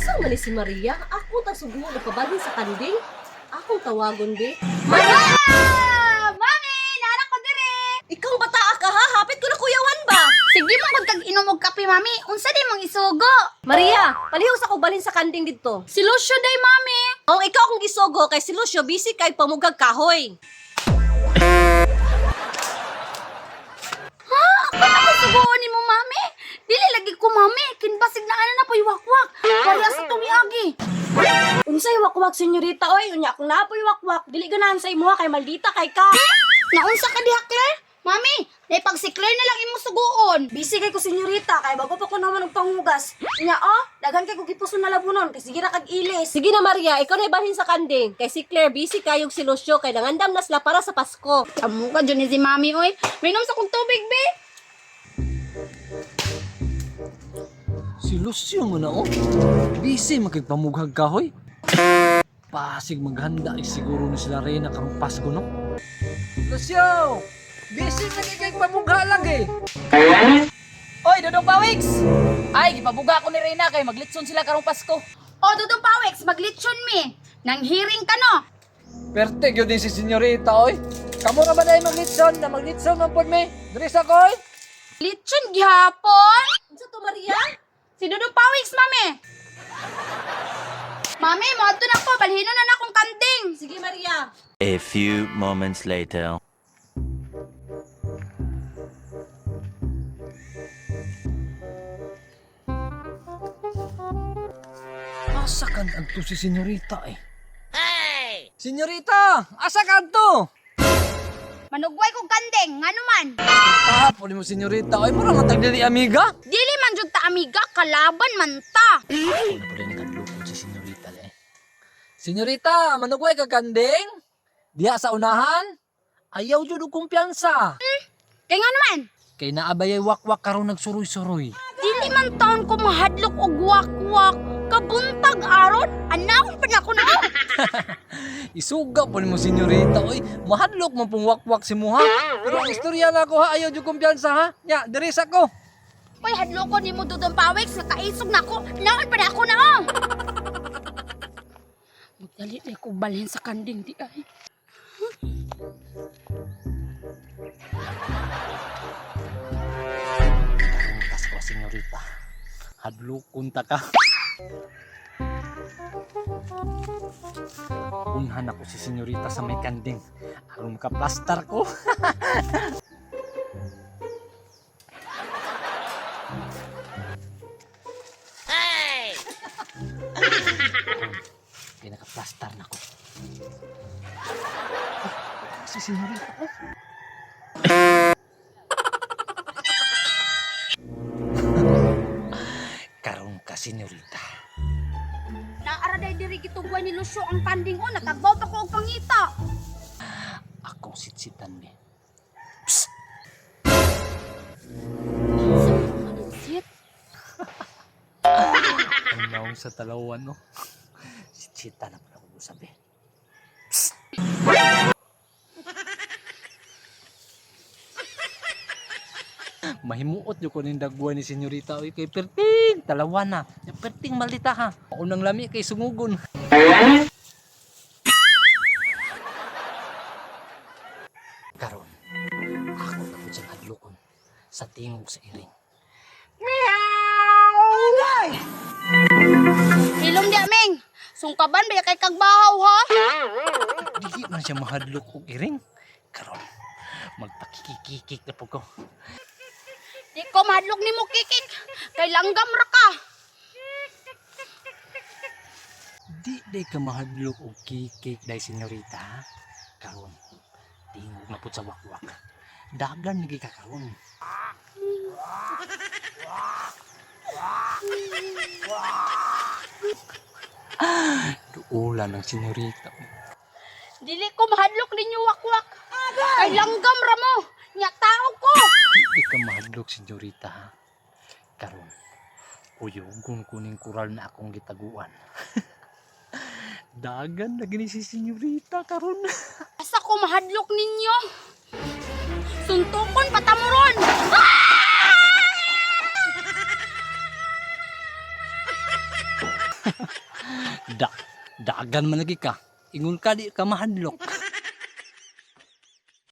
Asa man ni si Maria? Ako ta suguol og pabalhin sa kanding. Akong tawagon be. Maria! Mami, nara ko dire. Ikaw bataa ka ha? Hapit ko na kuyawan ba? Sige mo kag inom og kape, mami. Unsa di mong isugo? Maria, palihog sa kog balhin sa kanding didto. Si Lucio day, mami. Ang ikaw akong gisugo kay si Lucio busy kay pamugag kahoy. Ha? Ako na ko sugoon nimo, mami. Dili lagi ko, mami. Kinbasig na ana na po'y wakwak. Pareha sa tumiagi. Unsay wakwak senyorita oy, unya akong napoy wakwak, dili ganahan sa imuha kay maldita kay ka. Naunsa ka diha, Claire? Mami, naipag si Claire na lang imong sugoon. Busy kay ko senyorita kay bago pa ko naman og panghugas. Unya oh, daghan kay kog gipuson na labunon kay sige ra kag ilis. Sige na Maria, ikaw na ibalhin sa kanding. Kay si Claire busy kayog si Lucio kay nangandam na sila para sa Pasko. Kamo ka dyan ni si mami, oy. Minom sa kong tubig, be. Si Lucio mo na oh. Busy makigpamughag kahoy. Pasig maghanda ay siguro ni sila Reyna karong Pasko no. Lucio! Busy nakikigpamugha lang eh. Oy, Dodong Pawiks! Ay, gipabuga ko ni Reyna kay maglitson sila karong Pasko. O, Dudong Pawex, maglitsyon mi. Nang hearing ka, no? Perte gyud din si senyorita oy. Kamo ra ba dai maglitson na maglitson man pod mi? Diri sa koy. Litsyon gihapon? Unsa to Maria? Si Dudong Pawiks, mami. Mami, moadto na ko. Balhino na na akong kanding. Sige Maria. A few moments later. Asa kan adto si senyorita eh? Hey! Senyorita, asa ka adto? Manugway kong kanding, ngano man. Tapon mo senyorita oy, mura man tag dili amiga. Dili man jud ta amiga, kalaban man ta. Ako na po rin nakadlukod si senyorita eh. Senyorita, manugway ka kanding? Diha sa unahan? Ayaw jud og kumpiyansa. Kay ngano man? Kay naabayay wakwak karon nagsuroy-suroy. Dili man taon ko mahadlok og wakwak. Kabuntag aron, anakon pa na ko na. Isuga po nimo senyorita oy, mahadlok man pong wakwak si muha. Pero ang istorya na ako ha, ayaw jud kumpiyansa ha. Nya, diri sa ko. Hoy, hadlokon nimo Dudong Pawiks, nakaisog na ko. Naon pa na ako na. oh. Magdali na ko balhin sa kanding di ay. Taruntas ko senyorita. Hadlokon ta ka. Unhan ako si senyorita sa may kanding. Aron makaplastar ko. Hey! Pinakaplastar na ko. Ah, si senyorita. Oh. Karon ka, senyorita. Naara day diri gitugway ni Lucio ang kanding o natagbaw pa ko og pangita. Akong sitsitan ni. Sa mga Ang naong sa talawan, no? Sitsitan na pala ko sabi. Mahimuot yung kuning dagbuan ni senyorita. Oy, kay perting, talawan na. Yung Perting maldita ha. Unang lami kay sungugon. Karon, ako na po siyang hadlokon sa tingog sa iring. Hilom di aming. Sungkaban ba kay kagbahaw ha? Dili man siya mahadlok og iring. Karon, magpakikikik na po ko. Di ko mahadlok nimo kikik. Kay langgam ra ka. Di day ka mahadlok og kikik day senyorita. ha? Karon, tingog na pud sa wakwak. Dagan lagi ka karon. Duola ng senyorita. Dili ko mahadlok ninyo wakwak. Kay langgam ra mo. Nya tao ko. Di ka mahadlok senyorita ha. Karon, uyugon ko ning kural na akong gitaguan. Dagan lagi ni si senyorita karon. Asa ko mahadlok ninyo? Suntukon patamuron. Da, dagan man lagi ka. Ingon ka di ka mahadlok.